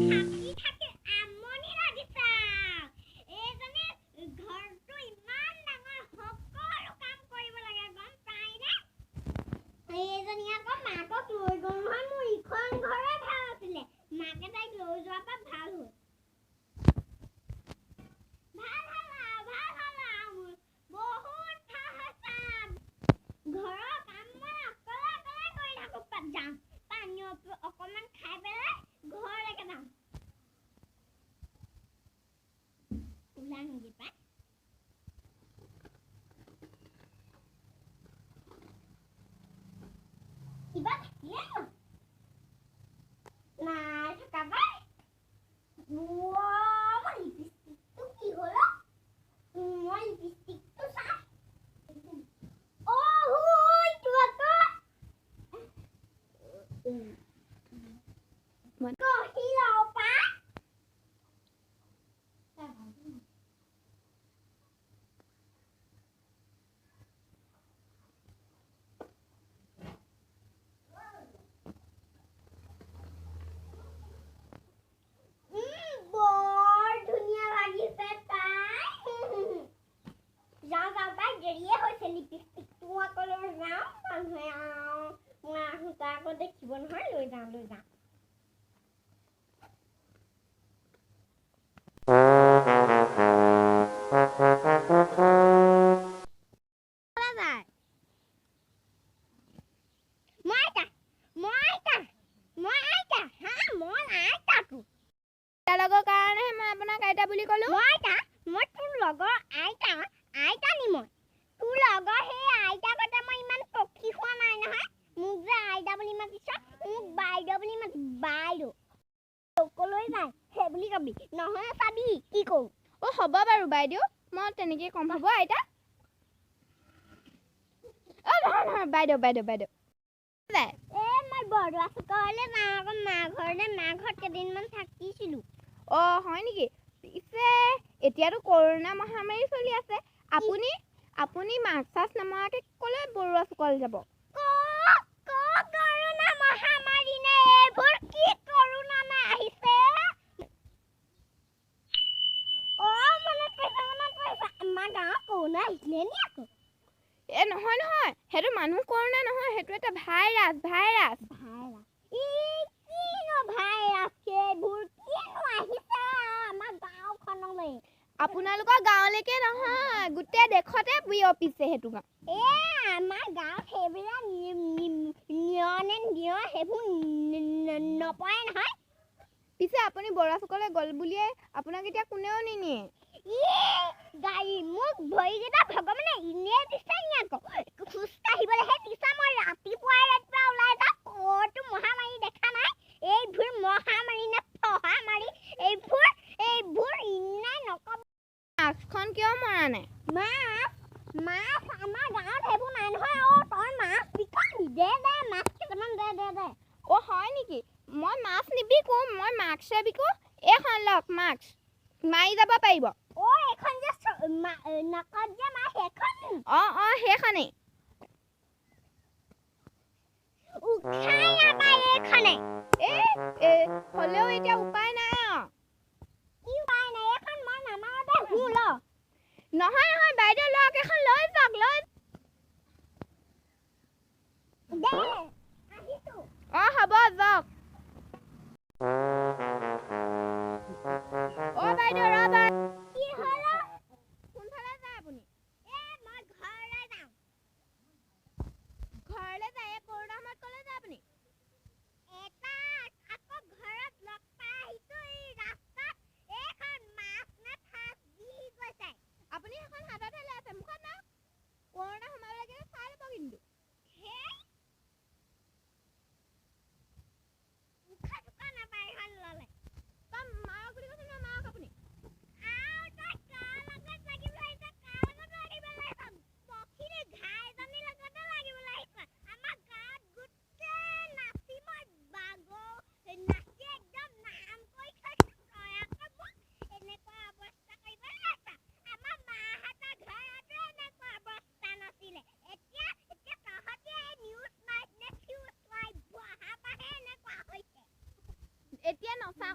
থাকি থাকি আমনি লাগিছে আৰু। এইজনী ঘৰটো ইমান ডাঙৰ, সকলো কাম কৰিব লাগে, গম পাইনে? এইজনী আকৌ মাকক লৈ গ'ল নহয়, মোৰ ইখন ঘৰে ভাল আছিলে, মাকে তাইক লৈ যোৱাৰ পৰা ভাল হ'ল। ভাল হ'ল আৰু, ভাল হ'ল আৰু, মোৰ বহুত ভাল হৈছে। ঘৰৰ কাম মই অকলে অকলে কৰি থাকোঁ। যাওঁ, পানী অকণমান খাই পেলাই ঘৰলৈকে যাওঁ। ওলাংগে পাই। কিবা থাকিলে ন? নাই থকা পাই। মোৰ লিপষ্টিকটো কি হ'ল অ'? মই লিপষ্টিকটো চাওঁ। অ' হইটো আকৌ। ঘঁহি লওঁ পাই। বৰ ধুনীয়া লাগিছে পাই। যাওঁ যাওঁ পাই, দেৰিয়ে হৈছে। লিপষ্টিকটো আকৌ লৈ যাওঁ, মানুহে আৰু মই আহোঁতে আকৌ দেখিব নহয়। লৈ যাওঁ, লৈ যাওঁ। যায়। মই আইতা, মই আইতা, মই আইতা, হা, মই আইতাটো। আইতা লগৰ কাৰণেহে মই আপোনাক আইতা বুলি ক'লো। মই আইতা, মই তোৰ লগৰ আইতা, আইতা নি মই? তোৰ লগৰ সেই আইতা গতে মই ইমান পক্ষী হোৱা নাই নহয়। মোক যে আইতা বুলি মাতিছ, মোক বাইদেউ বুলি মাতি, বাইদেউ। কলৈ যায় সেই বুলি কবি, নহয় চাবি কি কৰো। অ' হ'ব বাৰু বাইদেউ, মই তেনেকেই ক'ম। হ'ব আইতা। অ' নহয় নহয়, বাইদেউ বাইদেউ বাইদেউ। যায়। এ মই বৰদোৱা চুকলৈ যাওঁ আকৌ, মা ঘৰলৈ, মা ঘৰত কেইদিনমান থাকিছিলোঁ। অ' হয় নেকি? পিছে এতিয়াতো কৰোণা মহামাৰী চলি আছে, আপুনি মাস্ক চাস্ক নমৰাকৈ ক'লৈ বৰুৱা চুকলৈ যাব? ক ক কৰোণা মহামাৰী নে এইবোৰ কি কৰোণা নে আহিছে? অ' মনত পৰিছে, মনত পৰিছে, আমাৰ গাঁৱত কৰোণা আহিছিলে নি আকৌ? এ নহয় নহয়, সেইটো মানুহ কৰোণা নহয়, সেইটো এটা ভাইৰাছ, ভাইৰাছ। ভাইৰাছ? ই কিনো ভাইৰাছ সেইবোৰ, কিনো আহিছে আমাৰ গাঁওখনলৈ? আপোনালোকৰ গাঁৱলৈকে নহয়, গোটেই দেশতে বিয়পিছে সেইটো গাঁও। এ আমাৰ গাঁৱত সেইবিলাক নিয় নে নিয় সেইবোৰ নপৰে নহয়। পিছে আপুনি বৰুৱা চুকলৈ গ'ল বুলিয়ে আপোনাক এতিয়া কোনেও নিনিয়ে। ই গাড়ী, মোক ভৰিকেইটা ভগৱানে এনেই দিছে নি আকৌ? খোজকাঢ়িবলৈহে দিছে। মই ৰাতিপুৱাই ৰাতিপুৱা ওলাই যাওঁ, ক'তো মহামাৰী দেখা নাই। এইবোৰ মহামাৰী নে ফহামাৰী, এইবোৰ এইবোৰ ইনে নকব। মাস্কখন কিয় মৰা নাই? মাছ, মাছ আমাৰ গাঁৱত সেইবোৰ নাই নহয়। অ' তই মাছ বিক নি? দে দে মাছ কেইটামান, দে দে দে। অ' হয় নেকি? মই মাছ নিবিকো, মই মাস্কহে বিকো। এইখন লওক মাস্ক, মাৰি যাব পাৰিব। অ' এইখন যে নাকত যে মাৰে সেইখন নি? অঁ অঁ, সেইখনেই। উঠাই নাপায় এইখনে। এ হ'লেও এতিয়া উপায় নাই আৰু। কি উপায় নাই? এইখন মই নামাৰো দে, হু ল। নহয় নহয় বাইদেউ, লওক এইখন, লৈ যাওক, লৈ দে, আহিছো। অঁ হ'ব যাওক। অ' বাইদেউ ৰ'ব। কি হ'ল? কোনফালে যায় আপুনি? এ মই ঘৰলৈ যাওঁ। ঘৰলৈ যায়? এই কৰোণা সময়ত ক'লৈ যায় আপুনি?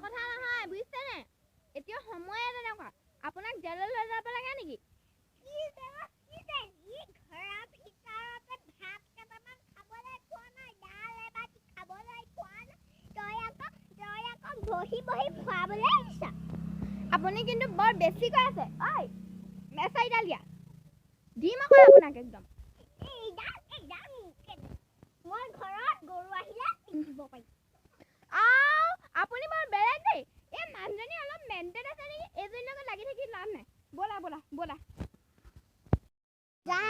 কথা নহয়, বুজিছেনে? এতিয়া সময়ে তেনেকুৱা। আপোনাক জেললৈ লৈ যাব লাগে নেকি? কি জেলত, কি জেল? ই ঘৰৰ ভিতৰতে ভাত কেইটামান খাবলৈ পোৱা নাই, দাল এবাতি খাবলৈ পোৱা নাই, তই আকৌ বহি বহি খুৱাবলৈ আহিছ। আপুনি কিন্তু বৰ বেছি কৈ আছে। ঐ, এচাৰিডাল দিয়া, দিম আকৌ আপোনাক একদম। এইডাল, এইডাল মোকে দে। মই ঘৰত গৰু আহিলে পিটিব পাৰিম। আও, আপুনি বৰ বেলেগ দেই। এই মানুহজনী অলপ মেণ্টেল আছে নেকি? এইজনীৰ লগত লাগি থাকি লাভ নাই। ব'লা, ব'লা, ব'লা। যা।